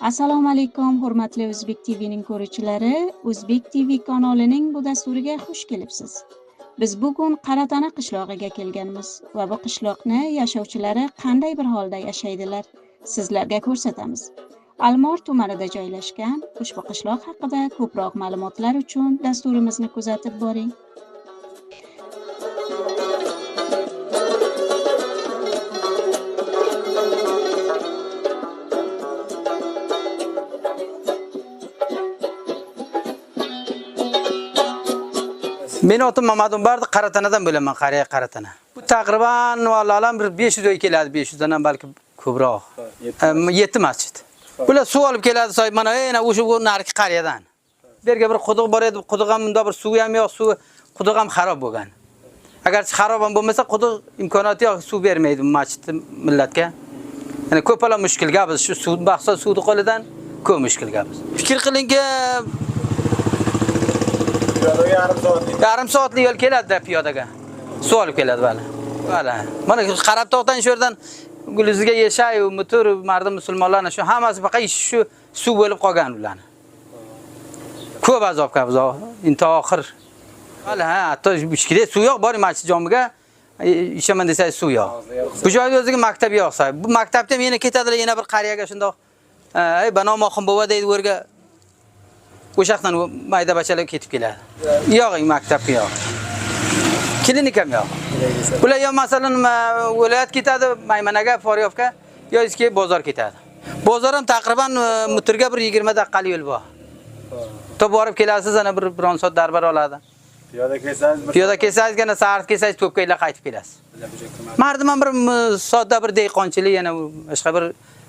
Assalomu alaykum, hurmatli O'zbek TVning ko'ruvchilari, O'zbek TV kanalining bu dasturiga xush kelibsiz. Biz bugun Qaratana qishlog'iga kelganmiz va bu qishloqni yashovchilari qanday bir holda yashaydilar, sizlarga ko'rsatamiz. Almor tumanida joylashgan ushbu qishloq haqida ko'proq ma'lumotlar uchun dasturimizni kuzatib boring. Men otim Mamadun Bardi, Qaratanadan bo'laman, qariya Qaratana. Bu taqriban vallahi bir 500 oy keladi, 500 dan ham balki ko'proq. 7 masjid. Bular suv olib keladi, soy mana yana o'sha narki qariyadan. Bu yerga bir quduq bor edi, quduq ham bunda bir suvi ham yo'q, suvi quduq ham xarob bo'lgan. Agarchi xarob ham bo'lmasa, quduq imkoniyati yo'q, suv bermaydi bu masjid millatga. Ya'ni ko'pala mushkulga biz shu suv baxsa suvni qo'lidan ko'p mushkulga biz. Fikr qilingki, yarim soatlik yo'l keladi piyodaga. Suv olib keladi bala. Bala. Mana Qarabtog'dan shu yerdan Gulizga yashay, mutur, mardi musulmonlarni shu hammasi faqat shu suv bo'lib qolgan ularni. Ko'p azobga biz inta oxir. Bala, ha, hatto ichkida suv yo'q, boring masjid jomiga ishaman desangiz suv yo'q. Bu joyda o'ziga maktab yo'q, say. Bu maktabda ham yana ketadilar yana bir qariyaga shundoq. Ey, Banomoxin bova deydi, u yerga o'sha yoqdan mayda bachalar ketib keladi. Yo'q, maktabga yo'q. Klinikam yo'q. Ular yo masalan viloyat ketadi, Maymanaga, Faryobga, yo eski bozor ketadi. Bozor ham taqriban mutirga bir 20 daqiqalik yo'l bor. To borib kelasiz, ana bir 1 soat darbar oladi. Piyoda kelsangiz, piyoda kelsangizgina sahar kelsangiz to'pga qaytib kelasiz. Mardiman bir sodda bir dehqonchilik, yana boshqa bir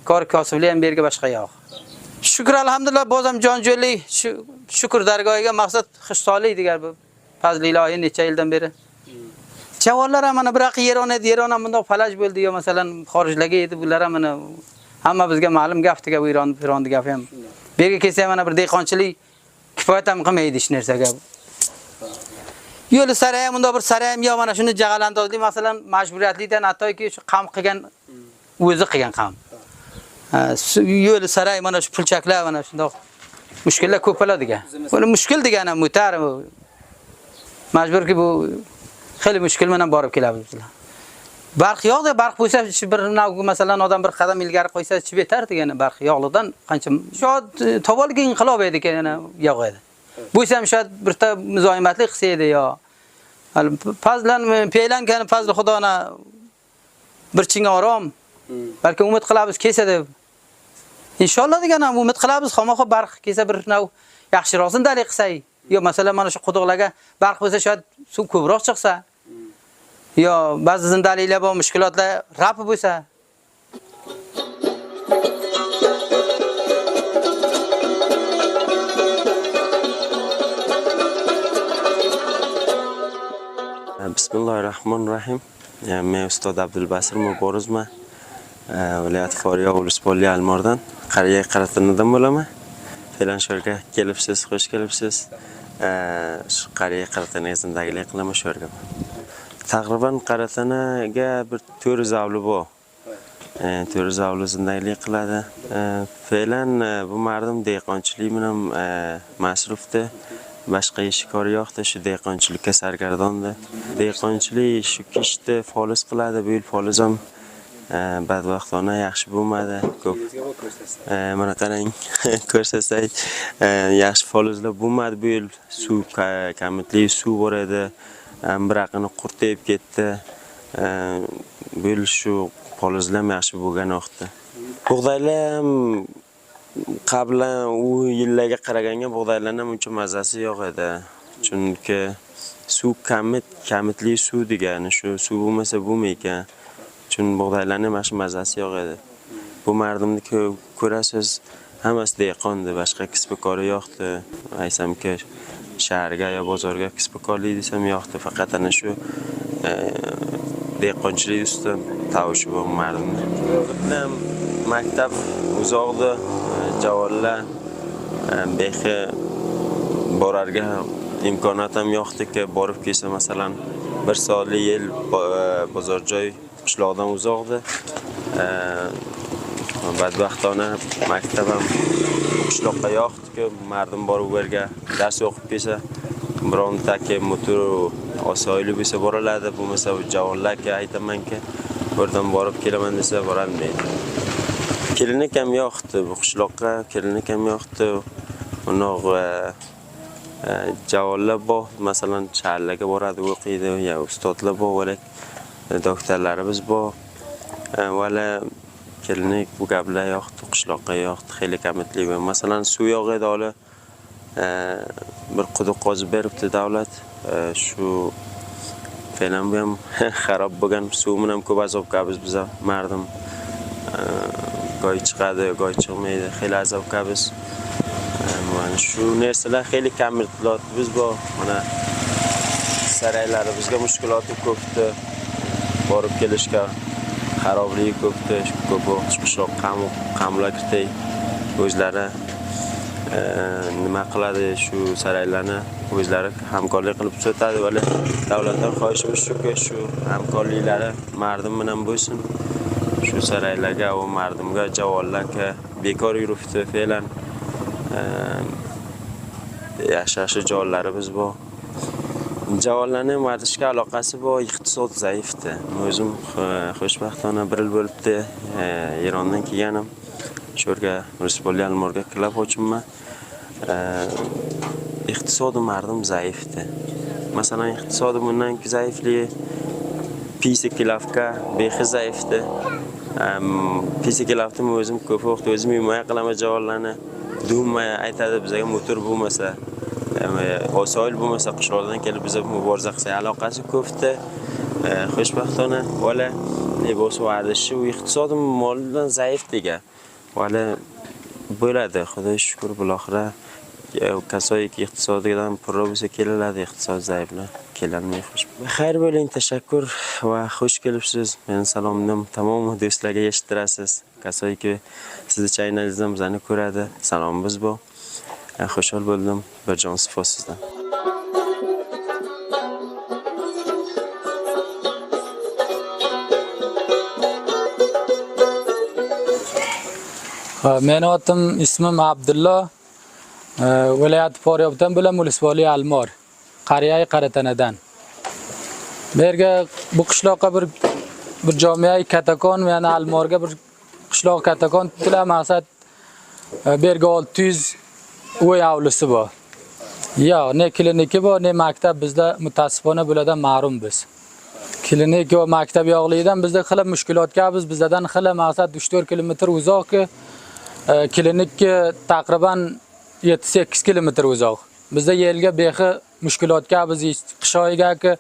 kor kosiblik ham bu yerga boshqa yo'q. Shukr alhamdulillah, bozam jonjo'lik, shukr dargohiga maqsad xishtonlik degan bu fazli ilohiy necha yildan beri. Chavorlar ham mana biroq Eron edi, Eron ham bundoq falaj bo'ldi yo masalan xorijlarga edi, bular ham mana hamma bizga ma'lum gap degan bu Eron, Pironni gapi ham. Bu yerga kelsa ham mana bir dehqonchilik kifoyat ham qilmaydi hech narsaga. Yo'li saray ham bundoq bir saray ham yo mana shuni jag'alandozlik masalan majburiyatlikdan hattoki shu qam qilgan o'zi qilgan qam. Yo'li saray mana shu pulchaklar mana shundoq mushkullar ko'p bo'ladi degan. Buni mushkul degani mutar majburki bu xeli mushkul bilan borib kelamiz bizlar. Barq yo'qda, barq bo'lsa bir masalan odam bir qadam ilgari qo'ysa chib yetar degani barq yo'qligidan qancha shod tovolga inqilob edi yana yo'q edi. Bo'lsa ham shod birta muzoyimatlik qilsa edi yo. Fazlan fe'lan fazl Xudoni bir chinga orom. Balki umid qilamiz kelsa deb. Inshaalloh degan ham umid qilamiz, xomaqo barq kelsa bir nav yaxshiroq zindalik qilsak. Yo masalan mana shu quduqlarga barq bo'lsa shod suv ko'proq chiqsa. Yo ba'zi zindaliklar bor, mushkulotlar raf bo'lsa. Bismillahirrahmanirrahim. Men Ustod Abdulbasir Muborizman. Viloyat Foryo Ulusbolli Almordan, qariya Qaratanadan bo'laman. Fe'lan shu yerga kelibsiz, xush kelibsiz. Shu qariya Qaratanaga zindagilik qilaman shu yerga. Taqriban Qaratanaga bir 400 avli bor. 400 avli zindagilik qiladi. Fe'lan bu mardim dehqonchilik bilan masrufda. Boshqa ish kori yo'qda, shu dehqonchilikka sargardonda. Dehqonchilik shu kishda foliz qiladi. Bu yil foliz ham badbaxtona yaxshi bo'lmadi ko'p. Mana qarang, ko'rsatsak, yaxshi folizlar bo'lmadi bu yil. Suv kamitli suv bor edi. Biraqini qurt yeb ketdi. Bu yil shu folizlar ham yaxshi bo'lgan vaqtda. Bug'doylar ham qablan u yillarga qaraganga bug'doylarning ham uncha mazasi yo'q edi. Chunki suv kamitli suv degani shu suv bo'lmasa bo'lmaydi ekan. Chunki bug'doylarning ham yaxshi mazasi yo'q edi. Bu mardimni ko'rasiz, hammasi dehqondi, boshqa kasbi-kori yo'qdi. Aysamki, shaharga yo bozorga kasbi-korlik desam yo'qdi, faqat ana shu dehqonchilik ustida tavushi bu mardimni. Bilan maktab uzoqda, javonlar bexi borarga imkoniyat ham yo'qdiki, borib kelsa masalan 1 soatlik yo'l bozor joy qishloqdan uzoqda. Badbaxtona maktab ham qishloqqa yo'qdi-ku, mardim borib u yerga dars o'qib kelsa, birontaki motor osoyli bo'lsa boraladi, bo'lmasa javonlarga aytamanki, birdan borib kelaman desa borolmaydi. Klinik ham yo'qdi bu qishloqqa, klinik ham yo'qdi. Unoq javonlar bor, masalan, shaharlarga boradi, o'qiydi, ya ustodlar bor, va doktorlarimiz bor. Vala klinik bu gaplar yo'qdi, qishloqqa yo'qdi, xeyli kamitli. Masalan, suv yo'q edi, holi bir quduq qozib beribdi davlat. Shu fe'lan bu ham xarob bo'lgan, suv bilan ko'p azobga biz mardim. Goy chiqadi, goy chiqmaydi, xeyli azobga biz. Mana shu narsalar xeyli kamitlar biz bor. Mana saraylarimizga mushkuloti ko'pdi. Borib kelishga xarobligi ko'pdi, ko'p qishloq qamla kirtay o'zlari nima qiladi shu saraylarni o'zlari hamkorlik qilib tuzatadi. Va davlatdan xohishimiz shuki, shu hamkorliklari mardim bilan bo'lsin. Shu saraylarga va mardimga javonlarga bekor yuribdi fe'lan. Yaxshi-yaxshi joylarimiz bor. Javonlarning varzishga aloqasi bor, iqtisod zaifdi. O'zim xushbaxtona bir yil bo'libdi, Erondan kelganim. Shu yerga Respublika Almorga klub ochibman. Iqtisodi mardim zaifdi. Masalan, iqtisodi bundan zaifligi pisi kilavka bexi zaifdi. Pisi kilavni o'zim ko'p vaqt o'zim himoya qilaman javonlarni. Dumma aytadi bizga motor bo'lmasa, osoyil bo'lmasa qishloqdan kelib biza muboraza qilsa aloqasi ko'pdi. Xushbaxtona bola libos vardishi u iqtisodi moldan zaif degan. Bola bo'ladi, Xudoga shukr, biloxira kasoyki iqtisodidan purra bo'lsa keladi, iqtisod zaiflar kelalmay xush. Xayr bo'ling, tashakkur va xush kelibsiz. Men salomim tamom do'stlarga eshittirasiz. Kasoyki sizni chaynalingizdan bizani ko'radi. Salomimiz bu. Xushal bo'ldim. Bir jon sifo sizdan. Meni otim ismim Abdullo. Viloyat Faryobdan bo'lam, Ulusvoli Almor. Qariyay Qaratanadan. Bu yerga bu qishloqqa bir jomia katakon, ya'ni Almorga bir qishloq katakon tutilar maqsad bu yerga 600 uy avlisi bor. Yo'q, ne kliniki bor, ne maktab, bizda mutaassifona bulardan mahrum biz. Klinik va maktab yo'qligidan bizda xila mushkulotga biz, bizdan xila maqsad 3-4 kilometr uzoqki, klinikka taqriban 7-8 kilometr uzoq. Bizda yelga bexi mushkulotga biz qish oyigaki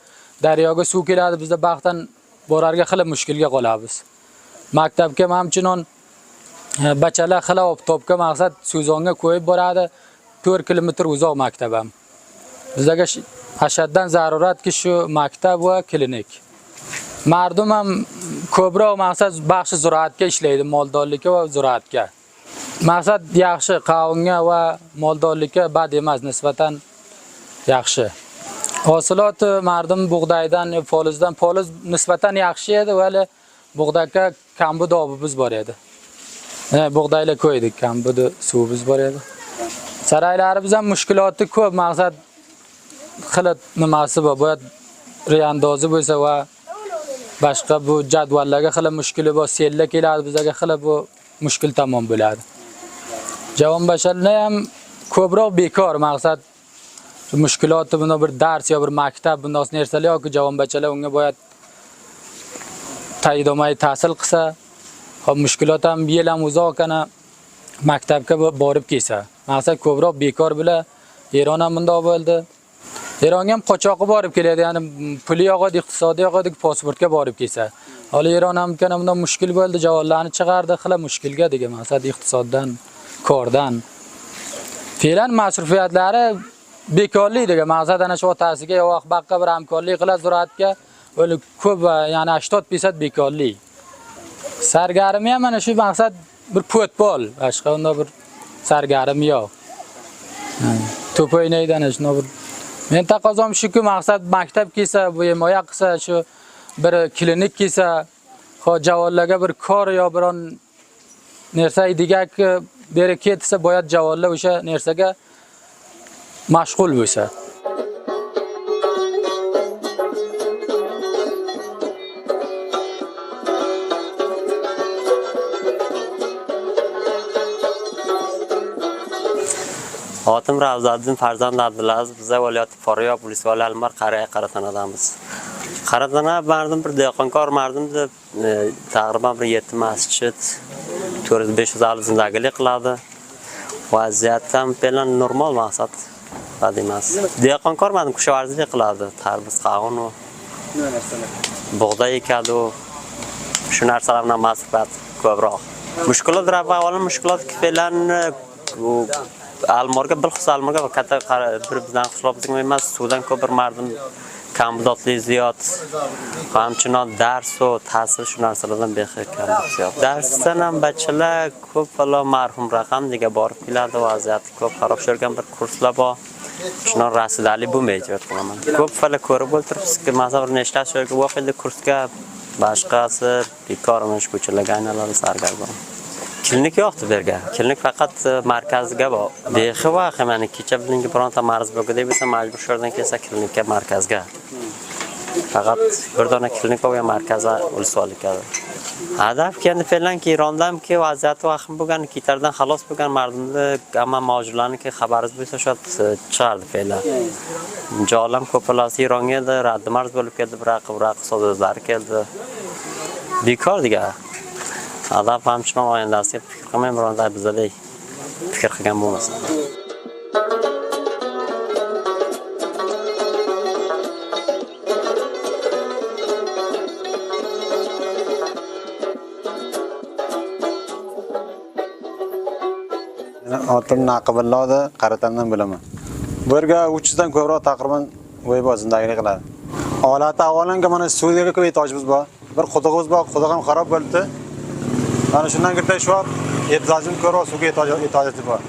daryoga suv keladi, bizda baxtdan borarga xila mushkulga qolamiz. Maktabga hamchinon bachalar xila oftobga maqsad so'zonga qo'yib boradi. 4 kilometr uzoq maktab ham. Bizga ashaddan zaruratki shu maktab va klinik. Mardum ham ko'proq maqsad baxshi ziroatga ishlaydi, moldorlikka va ziroatga. Maqsad yaxshi, qavunga va moldorlikka bad emas, nisbatan yaxshi. Hosilot mardum bug'doydan, polizdan, poliz nisbatan yaxshi edi, va bug'dayga kambud obimiz bor edi. Bug'doylar qo'ydik, kambudi suvimiz bor edi. Saraylarimiz ham mushkuloti ko'p, maqsad xila nimasi bor, boya riyandozi bo'lsa va boshqa bu jadvallarga xila mushkuli bor, sellar keladi bizga, xila bu mushkul tamom bo'ladi. Javon basharlar ham ko'proq bekor, maqsad mushkuloti bunda bir dars yo bir maktab bunday narsalar yoki javon bachalar unga boya taydomay tahsil qilsa, hop mushkulot ham yil ham uzoq ana maktabga borib kelsa. Maqsad ko'proq bekor bila Eron ham bundoq bo'ldi. Eronga ham qochoqi borib keladi, ya'ni puli yo'q edi, iqtisodi yo'q edi, pasportga borib kelsa. Hali Eron ham kana bundan mushkul bo'ldi, javonlarni chiqardi, xila mushkulga degan maqsad iqtisoddan, kordan. Fe'lan masrufiyatlari bekorlik degan maqsad ana shu otasiga yo vaqt bir hamkorlik qiladi ziroatga, o'li ko'p, ya'ni 80% bekorlik. Sargarmi ham mana shu maqsad bir futbol, boshqa unda bir sargarmi yo'q. To'p o'ynaydi ana shuni bir. Men taqozom shuki maqsad maktab kelsa, bu himoya qilsa, shu bir klinik kelsa, ho javonlarga bir kor yo biron نرسه دیگه که برکت سه باید جواله وشه نرسه که مشغول بشه. Otim Ravzaliddin farzand Abdulaziz, biza viloyati Faroyob ulusvoli Almar qariya Qaratanadamiz. Qaratana mardim bir dehqonkor mardim deb taqriban bir 7 masjid 400-500 zindagilik qiladi. Vaziyat ham bilan normal maqsad bad emas. Dehqonkor mardim kishovarzlik qiladi, tarvuz, qavun va bug'doy ekadi. Shu narsalar bilan mas'uliyat ko'proq. Mushkulot avvalom mushkulot fe'lan Almorga bilxus Almorga va katta bir bizdan qishloqimizga emas, suvdan ko'p bir mardim kamdotli ziyod, hamchinon dars va ta'sir shu narsalardan bexir ziyod. Darsdan ham bachalar ko'p balo marhum raqam dega borib keladi, vaziyat ko'p xarob shurgan bir kurslar bor. Shundan rasidali bo'lmaydi deb qilaman. Ko'p fala ko'rib o'tiribsizki, masalan bir nechta shu o'qiydi kursga, boshqasi bekor mana shu ko'chalarga aylanadi sargardon. Klinik yo'qdi bu yerga. Klinik faqat markazga bor. Bexi vaqt mana kecha bilingi bironta marz bo'ldi deb bo'lsa majbur shu yerdan kelsa klinikka markazga. Faqat bir dona klinik bor markazga ulusvolikada. Hadaf kendi fe'lanki Erondamki vaziyati vahim bo'lgan, ketardan xalos bo'lgan mardimni hamma mavjudlarniki xabaringiz bo'lsa shu chiqardi fe'lan. Jolam ko'palasi Eronga edi, raddi marz bo'lib keldi, biroq so'z o'zlari keldi. Bekor degan. Adam hamchinon oyindasiga fikr qilmay bironta bizadek fikr qilgan bo'lmasa. Otim Naqibulloda, Qaratandan bilaman. Bu yerga 300 dan ko'proq taqriban voy bor zindagilik qiladi. Holati avvalanga mana suvga ko'p ehtiyojimiz bor. Bir qudug'imiz bor, quduq ham xarob bo'ldi. Mana shundan kirda shu vaqt ehtiyojimiz ko'proq suvga ehtiyojimiz bor.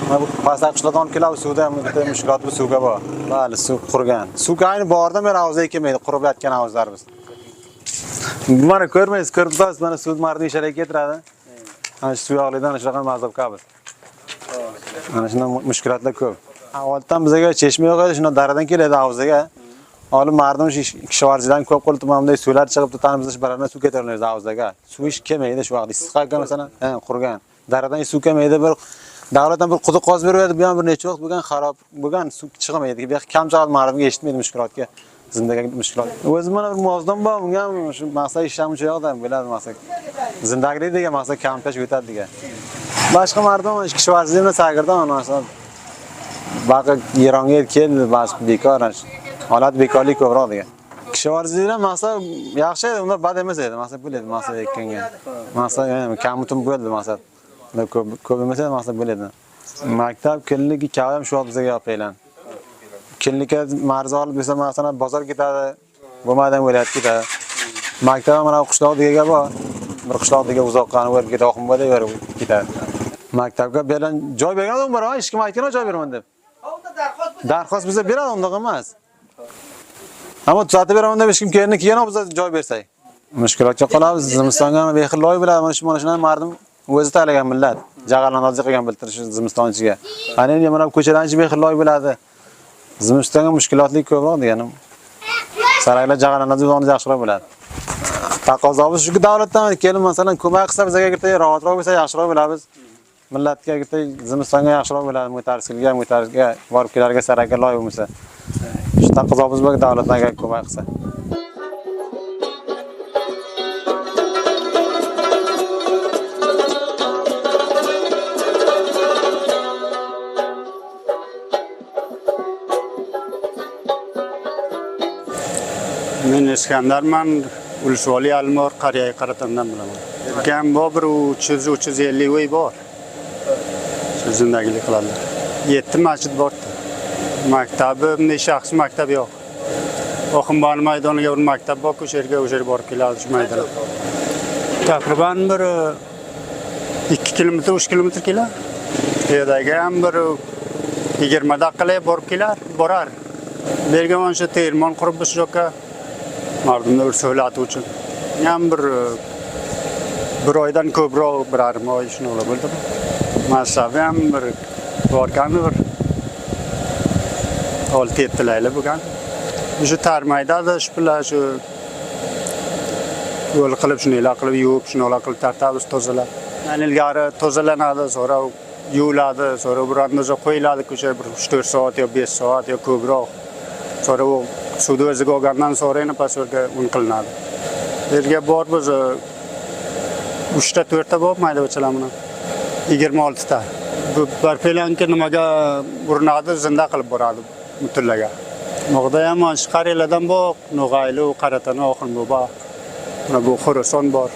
Mana bu pastdagi qishloqdan olib kelamiz, suvda ham bitta mushkulot bu suvga bor. Bali suv qurigan. Suv ayni bordan beri havuzga kelmaydi, qurib yotgan havuzlarimiz. Mana ko'rmaysiz, ko'rib turasiz, mana suv marni isharak keltiradi. Mana shu suv yo'qligidan shunaqa mazobkamiz. Mana shundan mushkulotlar ko'p. Avvaldan bizga cheshma yo'q edi, shundan daradan keladi havuzga. Olim mardim shu kishovarzlikdan ko'p qilib mana bunday suvlar chiqib tanimizda shu barana suv ko'tariladi havuzga. Suv ish kelmaydi shu vaqt. Issiqqa masalan, qurigan. Daradan suv kelmaydi, bir davlatdan bir quduq qozib beradi, bu ham bir necha vaqt bo'lgan xarob bo'lgan suv chiqmaydi. Bu yoq kam chaqal mardimga eshitmaydi mushkulotga. Zindaga mushkulot. O'zim mana bir muozdon bor, bunga ham shu maqsad ishlamchi yo'qdan bo'ladi maqsad. Zindagilik degan maqsad kam tash o'tadi degan. Boshqa mardim kishovarzlik bilan sargardon masalan. Baqa Eronga keldi, boshqa bekor. Holat bekorlik ko'proq degan. Kishovarzlikdan maqsad yaxshi edi, unda bad emas edi, maqsad bo'ladi, maqsad ekkanga. Maqsad ya'ni kam-mutum bo'ldi maqsad. Unda ko'p emas edi, maqsad bo'ladi. Maktab, klinik ikkovi ham shu vaqt bizga yopilgan. Klinikka marza olib bersa, masalan, bozor ketadi, bo'lmadan viloyat ketadi. Maktab mana qishloq degan bor. Bir qishloq degan uzoqqa o'rib ketadi, oqim bo'ladi, o'rib ketadi. Maktabga bergan joy bergan odam bor, hech kim aytgan joy beraman deb. Darxost biza beradi, undoq emas. Ammo tuzatib beraman deb hech kim kelini kelgan, biz joy bersak. Mushkulotga qolamiz. Zimistonga ham bexil loy biladi. Mana shu mana shundan mardim o'zi tanlagan millat. Jag'alanozlik qilgan biltirish zimiston ichiga. Ana endi mana bu ko'chalarning ichi bexil loy biladi. Zimistonga mushkulotlik ko'proq deganim. Saraylar jag'alanozlik o'zini yaxshiroq biladi. Taqozomiz shuki davlatdan kelin masalan ko'mak qilsa bizga kirsa rohatroq bo'lsa yaxshiroq bilamiz. Millatga kirsa zimistonga yaxshiroq bo'ladi, mo'tarskilga, mo'targa borib kelarga sarayga loy bo'lmasa. Shu taqozomiz bor davlatdan agar ko'mak qilsa. Men Iskandarman, Ulusvoli Almor, qariya Qaratandan bilaman. Kam bor bir 300-350 uy bor. Shu zindagilik qiladilar. 7 masjid bor. Maktabi, bunday shaxsiy maktab yo'q. Oqinbani maydoniga bir maktab bor, o'sha yerga o'sha yerga borib keladi shu maydonga. Taqriban bir 2 kilometr, 3 kilometr kelar. Yerdaga ham bir 20 daqiqalik borib kelar, borar. Bu yerga mana shu tegirmon qurib bu yoqqa mardimda bir so'ylati uchun. Ham bir Bir oydan ko'proq, 1,5 oy shunaqa bo'ldi. Masafi ham bir borgani bir 6-7 layli bo'lgan. Shu tarmayda shu bilan shu yo'l qilib shunaylar qilib yuvib, shunaylar qilib tartamiz, tozalab. Yani ilgari tozalanadi, sonra yuviladi, sonra bir andoza qo'yiladi o'sha bir 3-4 soat yo 5 soat yo ko'proq. Sonra u suvni o'ziga olgandan sonra yana pastga un qilinadi. Yerga bor biz 3ta 4ta bor maydachalar bilan. 26 ta. Bu barpelanki nimaga urinadi, zinda qilib boradi mutullaga. Mo'g'da ham mana shu qariyalardan bor, No'g'ayli, Qaratana, Oxunbobo. Mana bu Xorason bor.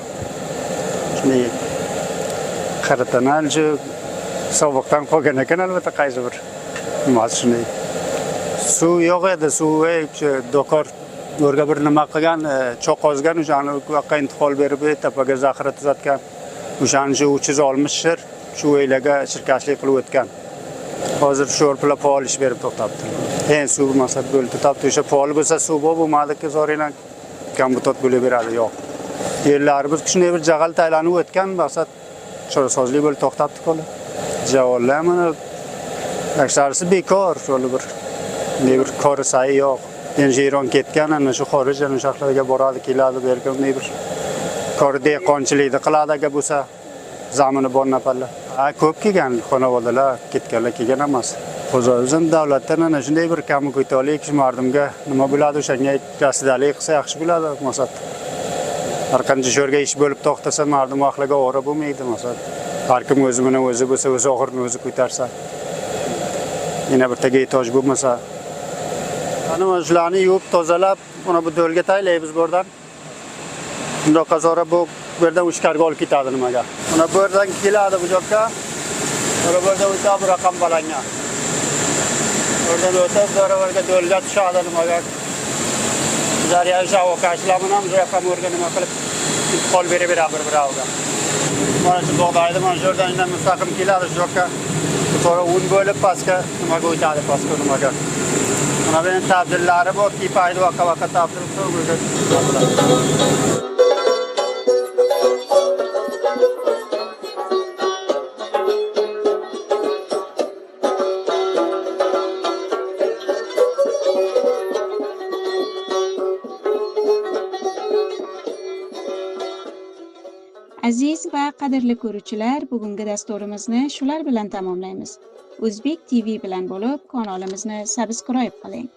Shunday Qaratana shu sobiqdan qolgan ekan albatta qaysi bir nimasi shunday. Suv yo'q edi, suv dokor o'rga bir nima qilgan, cho'qozgan, o'shani u yoqqa intiqol berib, tepaga zaxira tuzatgan. O'shani shu 360 shir shu uylarga shirkatlik qilib o'tgan. Hozir shu o'rpila faol ish berib to'xtabdi. Endi suv maqsad bo'ldi, to'xtabdi. O'sha faol bo'lsa suv bor, bo'lmadiki zoringlar kombutot bo'laveradi, yo'q. Yerlarimiz shunday bir jag'al taylanib o'tgan, maqsad chorasozlik bo'lib to'xtabdi qo'li. Javonlar mana aksarisi bekor, shuni bir ne bir kori sayi yo'q. Endi Eron ketgan, ana shu xorij, ana shaharlarga boradi, keladi, bu yerga ne bir kori dehqonchilikni qiladi agar bo'lsa, zamini bor nafarlar. Ha, ko'p kelgan xonavodalar, ketganlar kelgan emas. O'zim davlatdan ana shunday bir kami ko'talik shu mardimga nima bo'ladi, o'shanga rasidalik qilsa yaxshi bo'ladi, maqsad. Har qancha shu yerga ish bo'lib to'xtasa, mardim vaqtlarga og'ir bo'lmaydi, maqsad. Har kim o'zi bilan o'zi bo'lsa, o'zi og'irini o'zi ko'tarsa. Yana bir taga ehtiyoj bo'lmasa. Ana mana shularni yuvib, tozalab, mana bu do'lga taylaymiz bu yerdan. Bundoqqa sonra bu yerdan uch karga olib ketadi nimaga. Mana bu yerdan keladi bu yoqqa. Mana bu yerdan o'tib bu raqam balangan. Oradan o'tib zo'ravarga do'lga tushadi nimaga. Daryo javokashlar bilan bu yoqqa o'rga nima qilib intiqol beraveradi bir-biriga. Mana shu bug'doyni mana shu yerdan undan mustaqim keladi shu yoqqa. Sonra un bo'lib pastga nimaga o'tadi, pastga nimaga. Mana bu tabdillari bor, kipaydi vaqa-vaqa tabdil qilib. Aziz va qadrli ko'ruvchilar, bugungi dasturimizni shular bilan tamomlaymiz. O'zbek TV bilan bo'lib, kanalimizni subscribe qiling.